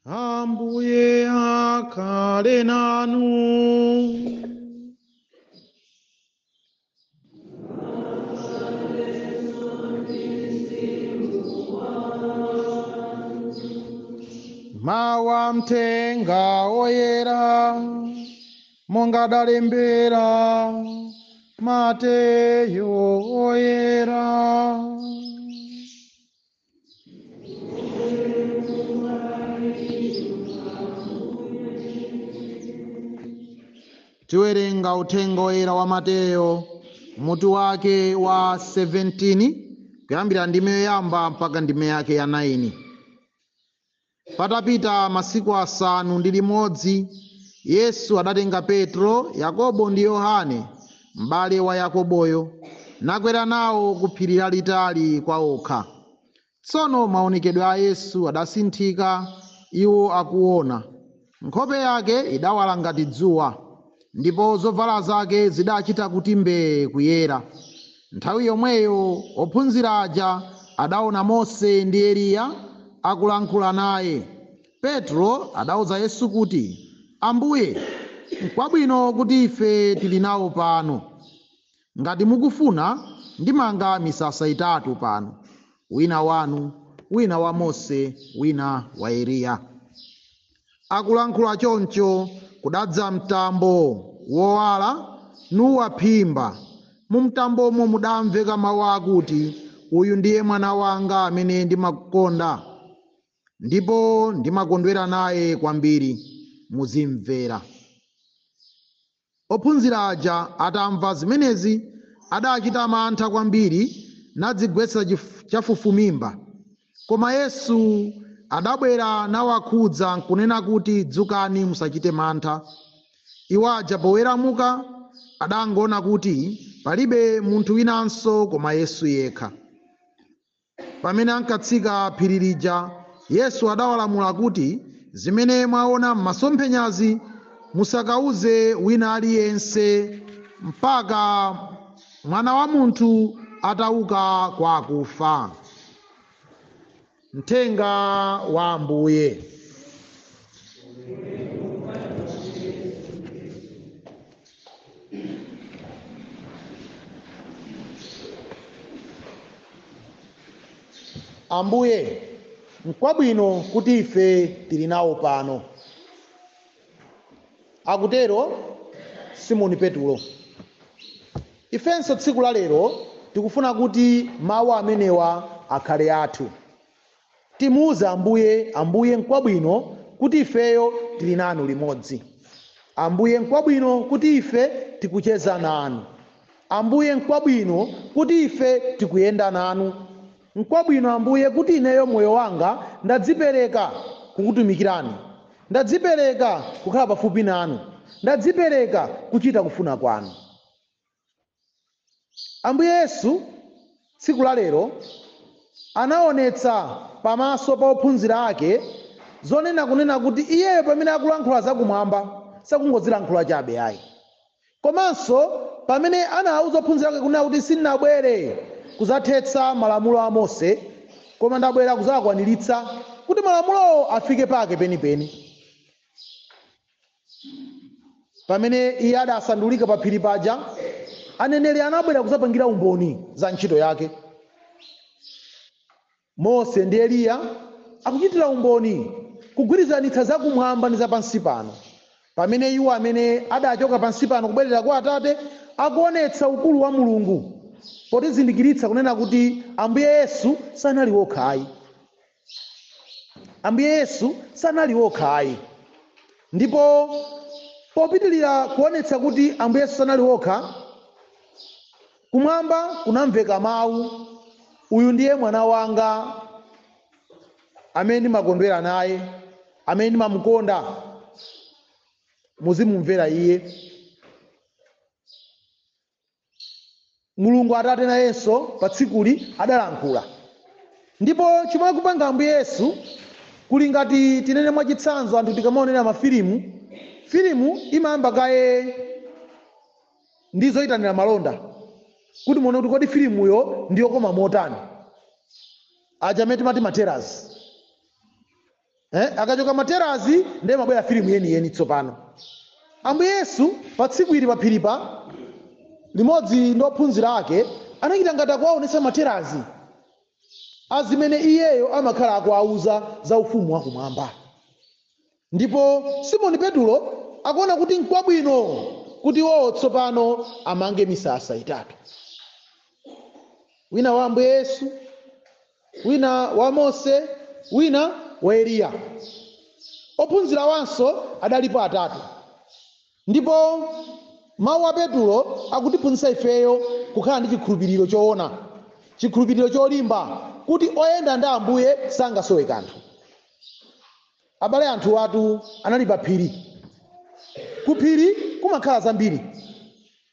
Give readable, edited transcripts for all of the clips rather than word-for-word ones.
Ambuye akhale nanu. Mawa mthenga oyera monga adalembera Mateyo oyera. Tiwerenga uthenga oyera wa Mateyo mutu wake wa 17 kuyambira ndime yoyamba mpaka ndime yake ya 9. Patapita masiku 6 Yesu adatenga Petro, Yakobo ndi Yohane, m'bale wa Yakoboyo, nakwera nawo ku phiri lalitali kwa okha. Tsono maonekedwe a Yesu adasinthika iwo akuona. Nkhope yake idawala ngati dzuwa, ndipo zovala zake zidachita kuti mbee kuyera. Nthawi yomweyo ophunzira aja adaona Mose ndi Eliya akulankhula naye. Petro adauza Yesu kuti, Ambuye, n'kwabwino kuti ife tili nawo pano. Ngati mukufuna, ndimanga misasa 3 pano, wina wanu, wina wa Mose, wina wa Eliya. Akulankhula choncho kudadza mtambo wowala nuwaphimba. Mu mtambomo mudamveka mawu akuti, uyu ndiye mwana wanga amene ndimakonda, ndipo ndimakondwera naye kwambiri, muzimvera. Ophunzira aja atamva zimenezi adachita mantha kwambiri nadzigwetsa chafufumimba. Koma Yesu adabwera nawakhudza nkunena kuti, dzukani musachite mantha. Iwo aja poweramuka adangoona kuti palibe munthu winanso koma Yesu yekha. Pamene ankatsika phiri lija, Yesu adawalamula kuti, zimene mwaona m'masomphenyazi musakauze wina aliyense mpaka mwana wa munthu atauka kwa akufa. Mthenga wa Ambuye. Ambuye, n'kwabwino kuti ife tili nawo pano. Akutero Simoni Petro. Ifenso tsiku la lero tikufuna kuti mawu amenewa akhale athu. Timuuze Ambuye, Ambuye n'kwabwino kuti ifeyo tili nanu limodzi. Ambuye n'kwabwino kuti ife tikucheza nanu. Ambuye n'kwabwino kuti ife tikuyenda nanu. N'kwabwino Ambuye kuti ineyo moyo wanga ndadzipereka kukutumikirani. Ndadzipereka kukhala pafupi nanu. Ndadzipereka kuchita kufuna kwanu. Ambuye Yesu tsiku la lero anaonetsa pamaso pa ophunzira ake zonena kunena kuti iyeyo pamene akulankhula zakumwamba sakungozilankhula chabe ayi. Komanso pamene anawuza ophunzira ake kunena kuti sindinabwere kuzathetsa malamulo a Mose, koma ndabwera kuzakwaniritsa kuti malamulowo afike pake penipeni. Pamene iye adasandulika pa phiri paja, aneneri anabwera kuzapangira umboni za ntchito yake. Mose ndi Eliya akuchitira umboni kugwirizanitsa zakumwamba ndi zapansi pano. Pamene iwo amene adachoka pansi pano kubwerera kwa Atate akuonetsa ukulu wa Mulungu potizindikiritsa kunena kuti Ambuye Yesu sanali wokha ayi. Ambuye Yesu sanali wokha ayi. Ndipo popitilira kuonetsa kuti Ambuye Yesu sanali wokha, kumwamba kunamveka mawu, uyu ndiye mwana wanga amene ndimakondwera naye, amene ndimamukonda, muzimumvera iye. Mulungu Atate nayenso pa tsikuli adalankhula. Ndipo chomwe akupanga Ambuye Yesu kuli ngati tinene mwachitsanzo anthu tikamaonera mafilimu, filimu imayamba kaye ndi zoyitanira malonda kuti muone kuti kodi filimuyo ndiyokoma motani. Aja amene timati materas. Akachoka materazi ndiye mabwera filimu yeniyeni tsopano. Ambuye Yesu pa tsiku ili pa phiripa limodzi ndi ophunzira ake anachita ngati akuwaonetsa materazi azimene iyeyo amakhala akuwauza za ufumu wakumwamba. Ndipo Simoni Petulo akuona kuti nkwabwino kuti iwowo tsopano amange misasa itatu, wina wa Ambuye Yesu, wina wa Mose, wina wa Eliya. Ophunzira wanso adalipo atatu. Ndipo mawu a Petulo akutiphunzitsa ifeyo kukhala ndi chikhulupiriro choona, chikhulupiriro cholimba, kuti oyenda ndi Ambuye sangasowe kanthu. Abale anthu atu anali pa phiri. Ku phiri kumakhala zambiri,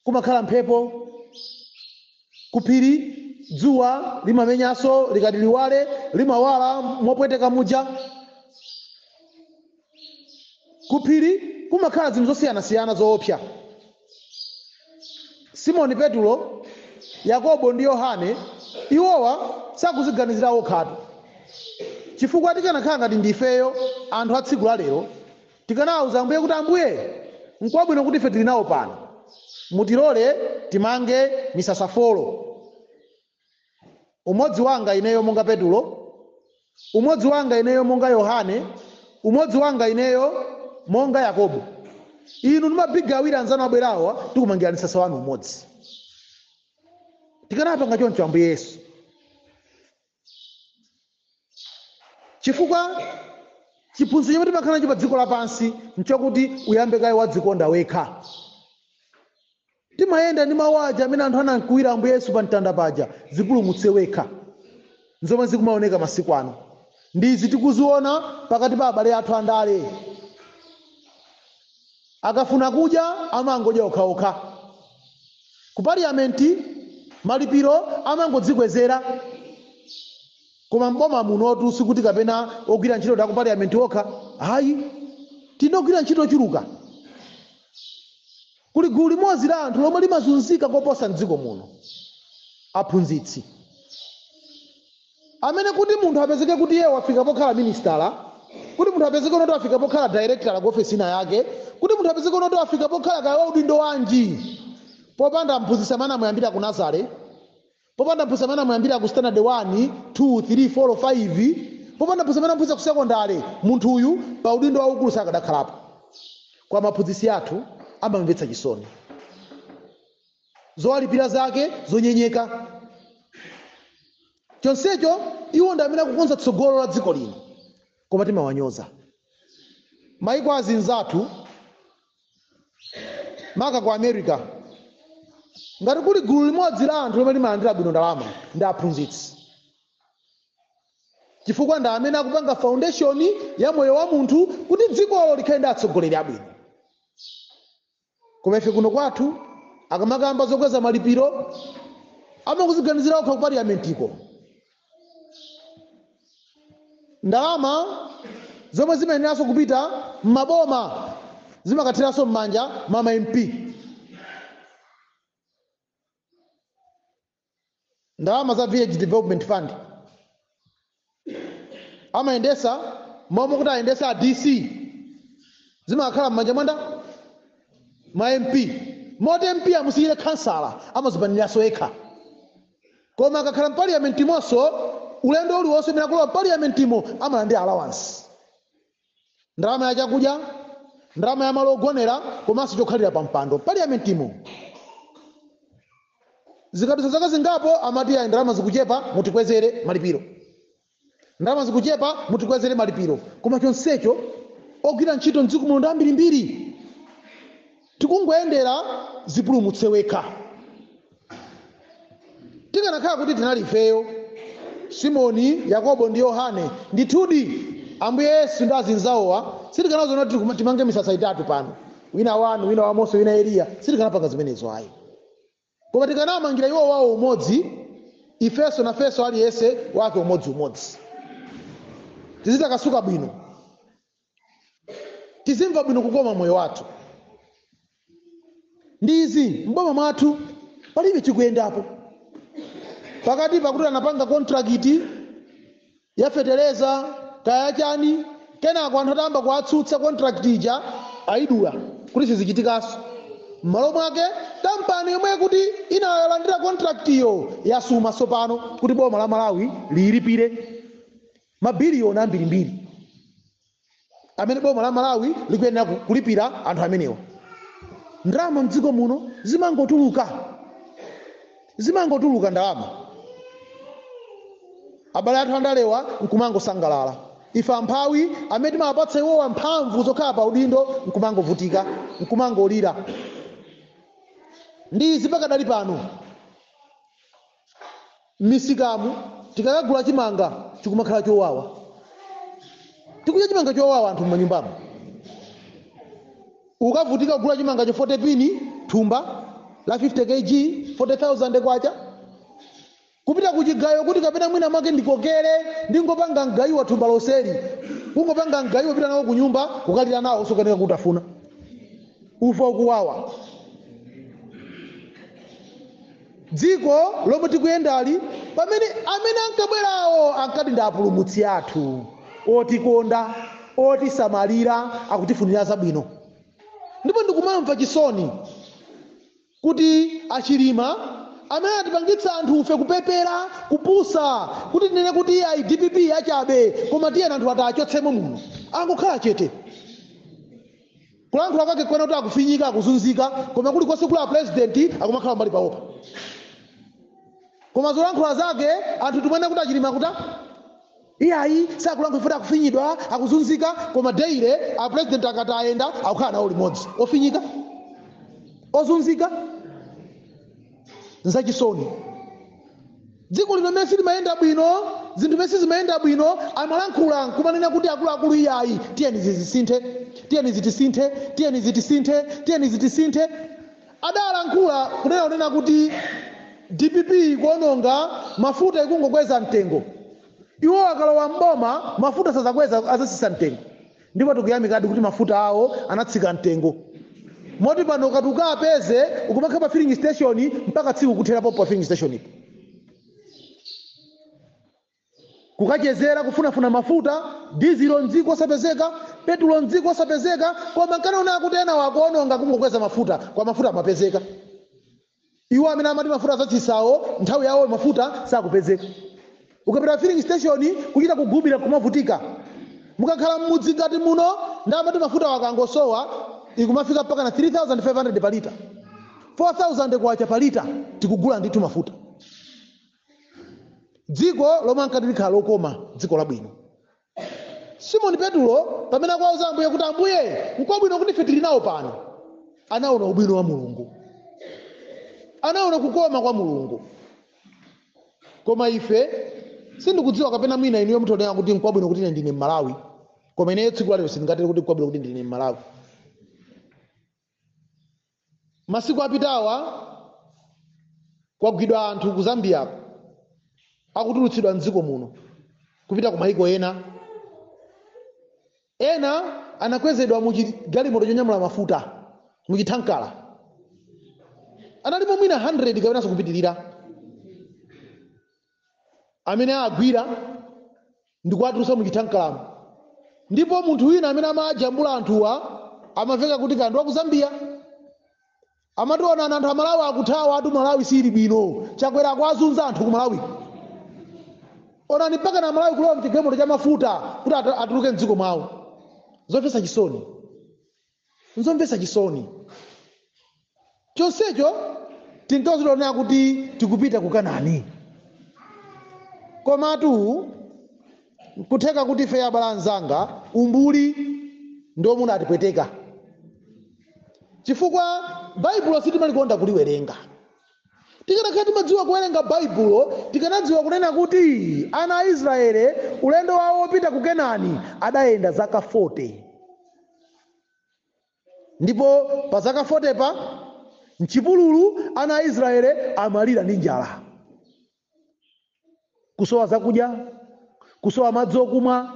kumakhala mphepo, ku phiri dzuwa limamenyanso likati liwale limawala mopweteka muja. Ku phiri kumakhala zinthu zosiyanasiyana zoopsa. Simoni Petulo, Yakobo ndi Yohane iwowa sakuziganizira okhatu, chifukwa tikanakhala ngati ndifeyo anthu a tsiku la lero tikanawuza Ambuye kuti, Ambuye, nkwabwino kuti ife tili nawo pano, mutilole timange misasa 4, umodzi wanga ineyo monga Petulo, umodzi wanga ineyo monga Yohane, umodzi wanga ineyo monga Yakobo. Inu ndi mabigi awiri anzanu abwerawa tikumangira msasa wanu umodzi. Tikanapanga choncho Ambuye Yesu, chifukwa chiphunzitso chomwe timakhala nacho pa dziko lapansi nchokuti uyambe kaye wadzikonda wekha. Timayenda ndi mawu aja amene anthu anamkuwira Ambuye Yesu pa mtanda paja, zipulumutse wekha. Nzomwe zikumaoneka masiku ano ndizi tikuziona pakati pa abale athu andale. Akafuna kudya amangodya okhaokha. Ku parliament malipiro amangodzikwezera. Koma mboma munotu sikuti kapena ogwira ntchito da ku parliament okha, ayi, tinogwira ntchito ochuluka. Kuli gulu limodzi la anthu lomwe limazunzika koposa mdziko muno, aphunzitsi, amene kuti munthu apezeke kuti iye wafika pokhala ministala, kuti munthu apezeke kuti wafika pokhala director ku ofesi ina yake, kuti munthu apezeke kuti wafika pokhala kaya udindo wanji, popanda mphunzitsi amene amuyambira ku Nazare, popanda mphunzitsi amene amuyambira ku standard 1 2 3 4 5, popanda mphunzitsi amene amphunzitsa ku sekondari, munthu uyu pa udindo waukulu sakadakhalapo. Kwa maphunzitsi athu amamvetsa chisoni, zowalipira zake zonyenyeka. Chonsecho iwo ndi amene akukonza tsogolo la dziko lino, koma timawanyoza. Maiko azinzathu, maka ku America, ngati kuli gulu limodzi la anthu lomwe limalandira bwino ndalama ndi aphunzitsi, chifukwa ndi amene akupanga foundation ya moyo wa munthu kuti dzikolo likhale ndi atsogoleri abwino. Koma ife kuno kwathu akamakamba zokweza malipiro amakuziganizira okha ku parliamentiko. Ndalama zomwe zimayeneranso kupita m'maboma zimakathiranso m'manja mwa ma MP. Ndalama za Village Development Fund amayendesa momwe kuti ayendesa a DC, zimakhala m'manja mwanda ma MP, moti MP amusiyire kansala amazipaniranso yekha. Koma akakhala m'parliament monso, ulendo uliwonse umene akulowa m'parliamentimo amalandira allowance, ndalama ya chakudya, ndalama ya malo ogonera, komanso chokhalira pa mpando m'parliamentimo. Zikadutsa zaka zingapo amati, ayi, ndalama zikuchepa, mutikwezere malipiro, ndalama zikuchepa, mutikwezere malipiro. Koma chonsecho ogwira ntchito mdziko muno ndi ambirimbiri. Tikungoyendera zipulumutse wekha. Tikanakhala kuti tinali ifeyo Simoni, Yakobo ndi Yohane, ndithudi Ambuye Yesu ndi azinzawowa sitikanazona kuti timange misasa itatu pano, wina wanu, wina wa Mose, wina Eliya. Sitikanapanga zimenezo ayi, koma tikanamangira iwo wawo umodzi, ifeso nafeso aliyense wake umodziumodzi, tizitakasuka bwino, tizimva bwino kukoma moyo wathu. Ndi izi mboma mwathu palibe chikuyendapo. Pakati pakuti anapanga contract ya fetereza kaya chani, Kenako anthu atayamba kuwatsutsa, contract ija ayidula kuti sizichitikanso. M'malo mwake kampani yomwe kuti inalandira contract iyo yasuma tsopano kuti boma la Malawi liyilipire mabiliyoni ambirimbiri amene boma la Malawi likuyenera kulipira anthu amenewa. Ndalama mdziko muno zimangotuluka, zimangotuluka ndalama. Abale athu andalewa nkumangosangalala, ife amphawi amene timawapatsa iwowa mphamvu zokhala pa udindo nkumangovutika, nkumangolira. Ndi izi pakadali pano m'misikamu tikakagula chimanga chikumakhala chowawa, tikudya chimanga chowawa anthu m'manyumbamo. Ukavutika kugula chimanga cho 40 pini, thumba la 50 kg 40,000 kwacha. Kupita kuchigayo kuti kapena mwina mwake ndikokere ndingopanga mgayiwa thumba loseli, kungopanga mgayiwa pita nawo kunyumba kukalira nawo usokanika kutafuna ufa ukuwawa. Dziko lomwe tikuyendali, pamene amene ankabwerawo ankati ndi apulumutsi athu otikonda, otisamalira, akutifunira zabwino. Ndipo ndikumamva chisoni kuti achilima amene atipangitsa anthu ufe kupepera, kupusa, kuti tinene kuti ayi DPP achabe, koma tiyeni anthu atachotsemo muno, angokhala chete. Kulankhula kwake kwena kuti akufinyika, akuzunzika, koma kulikonse kula president akumakhala mbali pawopa. Koma zolankhula zake anthu timene kuti achilima kuta iyayi sakulankhula futi, akufinyidwa, akuzunzika, koma daily a president akati ayenda akukhala nawo limodzi, ofinyika, ozunzika. Nzachisoni. Dziko lino mmene silimayenda bwino, zinthu mmene sizimayenda bwino, amalankhula nkumanena kuti akuluakulu iyayi, tiyeni zizisinthe, tiyeni zitisinthe, tiyeni zitisinthe, tiyeni zitisinthe. Adalankhula kunena kuti DPP ikuononga mafuta, ikungokweza mtengo, iwo akalowa mboma mafuta sazakweza, azasisa mtengo. Ndipo tikuyamikadi kuti mafuta awo anatsika mtengo, moti pano ukati ukapeze ukumakhala pa filling station mpaka tsiku kutherapo pa filling station ipo kukachezera kufunafuna mafuta. Dizilo mdziko osapezeka, petulo mdziko osapezeka, koma nkanaona kuti ena wakuononga kungokweza mafuta, kwa mafuta amapezeka. Iwo amene amati mafuta azatsisawo, nthawi yawo mafuta sakupezeka. Ukapita filling station kuchita kugubira, kumavutika. Mukakhala mmudzi ngati muno, ndi amati mafuta wakangosowa ikumafika mpaka na 3500 pa lita, 4000 kwacha pa lita tikugula ndithu mafuta. Dziko lomwe ankati likhala lokoma, dziko labwino. Simoni Petulo pamene akuwauza Ambuye kuti, "Ambuye, nkwabwino kuti ife tili nawo pano," anaona ubwino wa Mulungu, anaona kukoma kwa Mulungu. Koma ife sindikudziwa, kapena mwina inuyo mutaonera kuti nkwabwino kuti ine ndine Mmalawi, koma ineyo tsiku lalero sindingatere kuti nkwabwino kuti ndine Mmalawi. Masiku apitawa kwagwidwa anthu ku Zambia akutulutsidwa mdziko muno kupita ku maiko ena. Ena anakwezedwa mu chigalimoto chonyamula mafuta, muchithankala, analimo mwina 100 kapenanso kupitirira, amene agwira ndikuwatulutsa muchithankalamo. Ndipo munthu wina amene amajambula anthuwa amaveka kuti kandi wa ku Zambia, amationa anthu Amalawi akuthawa atu, Malawi sili bwino, Chakwera akuazunza anthu ku Malawi, onani mpaka na Malawi kulowa mchigalimoto cha mafuta kuti atuluke mdziko mwawo. Zomvetsa chisoni, nzomvetsa chisoni. Chonsecho tinkazionera kuti tikupita ku Kanani, komatu nkutheka kuti ife abale anzanga umbuli ndiwo munatipweteka, chifukwa Baibulo sitimalikonda kuliwerenga. Tikanakhala timadziwa kuwerenga Baibulo, tikanadziwa kunena kuti ana a Israele ulendo wawo wopita ku Kenani adayenda zaka 40, ndipo pa zaka 40 pa mchipululu ana a Israele amalira ndi njala, kusowa zakudya, kusowa madzi okumwa.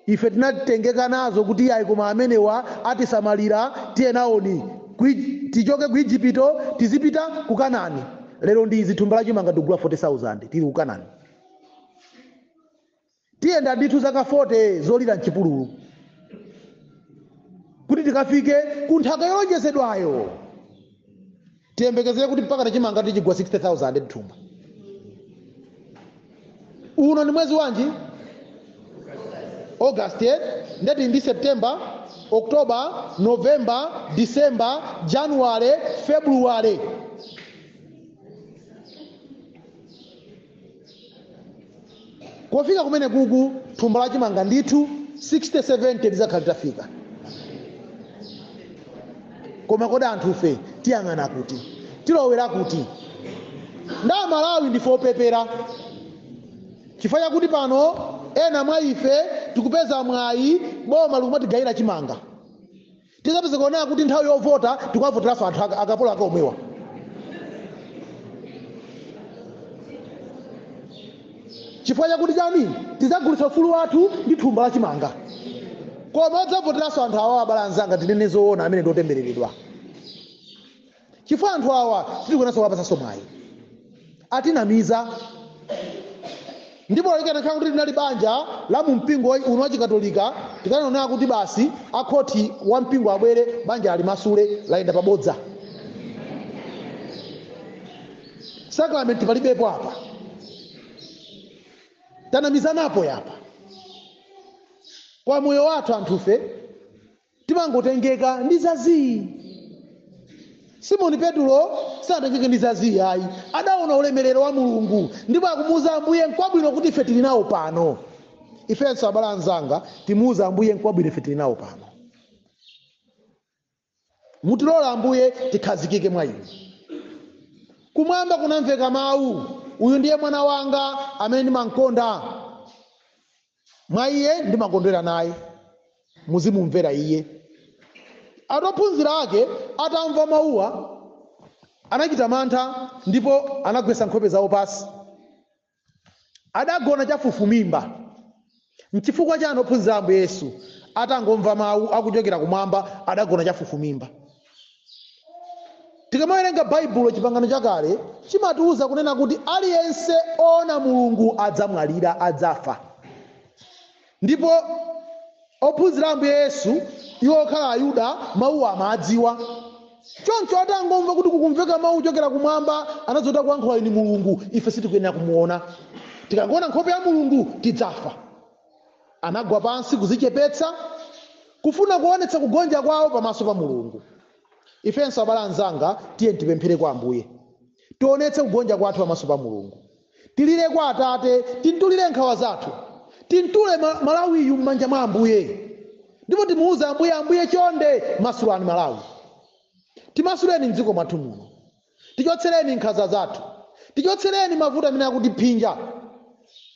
Ife tinatengeka nazo kuti ayi, koma amenewa atisamalira, tiye nawoni tichoke ku Igupto tizipita ku Kanani. Lero ndi izi, thumba la chimanga tikugula 40,000, tili ku Kanani. Tiyenda ndithu zaka 40 zolira mchipululu kuti tikafike ku nthaka yolonjezedwayo. Tiyembekezere kuti mpaka tachimanga tichigwa 60,000 mthumba. Uno ndi mwezi wanji? August, eh? Ndati ndi September, October, November, December, January, February. Kofika kumene kuku thumba la chimanga ndithu 60 70 lizakhala litafika. Koma kodi anthufe tiyang'ana kuti tilowera kuti? Nda Malawi ndife opepera, chifukwa chakuti pano ena mwa ife tikupeza mwayi, boma likumatigayira chimanga. Tizapeza kuonera kuti nthawi yovota tikuwavoteranso anthu akapolo ake omwewa. Chifukwa chakuti chani? Tidzagulitsa ufulu wathu ndi thumba la chimanga. Koma odzavoteranso anthu awawa, abale anzanga, tinene zoona, amene ndi otembereredwa, chifukwa anthu awa sitikuyenanso kuwapatsanso mwayi. Atinamiza. Ndipo likanakhala kuti linali banja la mu mpingo uno wa Chikatolika, tikananena kuti basi akhoti wa mpingo abwere, banja alimasule, layenda pabodza. Sakramenti palibepo apa, tanamizanapo yapa. Kwa moyo wathu anthufe timangotengeka ndi zazii. Simoni Petulo sanatengeke ndi zazii ayi, adaona ulemerero wa Mulungu ndipo akumuuza Ambuye, nkwabwino kuti ife tili nawo pano. Ifenso abale anzanga timuuza Ambuye, nkwabwino ife tili nawo pano, mutilola Ambuye tikhazikike mwa inu. Kumwamba kunamveka mawu, uyu ndiye mwana wanga amene ndimamkonda, mwa iye ndimakondwera naye, muzimumvera iye. Ophunzira ake atamva mawuwa anachita mantha ndipo anagwetsa nkhope zawo pansi, adagona chafufumimba. Nchifukwa chani ophunzira Ambuye Yesu atangomva mawu akuchokera kumwamba adagona chafufumimba? Tikamawerenga Baibulo, Chipangano Chakale chimatiwuza kunena kuti aliyense oona Mulungu adzamwalira, adzafa. Ndipo ophunzira Ambuye Yesu, iwo okhala Ayuda, mawuwa amadziwa. Choncho atangomva kuti kukumveka mawu kuchokera kumwamba, anadzota kuyankhula ni Mulungu, ife sitikuyenera kumuona, tikangoona nkhope ya Mulungu tidzafa. Anagwa pansi kuzichepetsa, kufuna kuonetsa kugonja kwawo pamaso pa Mulungu. Ifenso abale anzanga, tiye tipemphere kwa Ambuye, tionetse kugonja kwathu pamaso pa Mulungu, tilire kwa Atate, tintulire nkhawa zathu, tintule Malawiyu m'manja mwa Ambuye, ndipo timuuze Ambuye, Ambuye chonde masulani Malawi, timasuleni mdziko mwathu muno, tichotsereni nkhanza zathu, tichotsereni mavuto amene akutiphinja.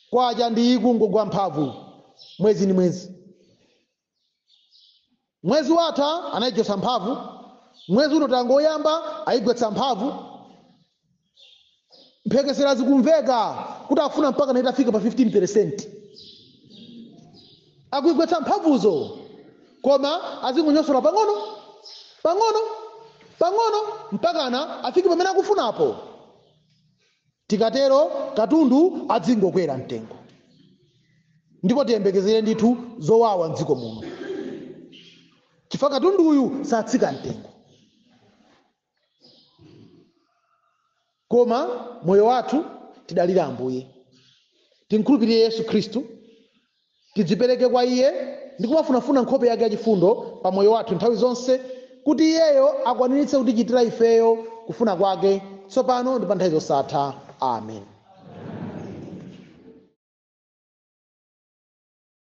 Kwacha ndi ikungogwa mphamvu mwezi ndi mwezi. Mwezi watha anayichotsa mphamvu, mwezi uno tangoyamba ayigwetsa mphamvu. Mphekesera zikumveka kuti akufuna mpaka naitafika pa 15%, akuyigwetsa mphamvuzo, koma azingonyosola pang'ono pang'ono pang'ono mpakana afike pamene akufunapo. Tikatero katundu adzingokwera mtengo, ndipo tiyembekezere ndithu zowawa mdziko muno, chifukwa katunduyu satsika mtengo. Koma moyo wathu tidalira Ambuye, tinkhulupirire Yesu Khristu, tidzipereke kwa iye ndi kumafunafuna nkhope yake yachifundo pa moyo wathu nthawi zonse, kuti iyeyo akwaniritse kutichitira ifeyo kufuna kwake tsopano ndi pa nthawi zosatha. Amen.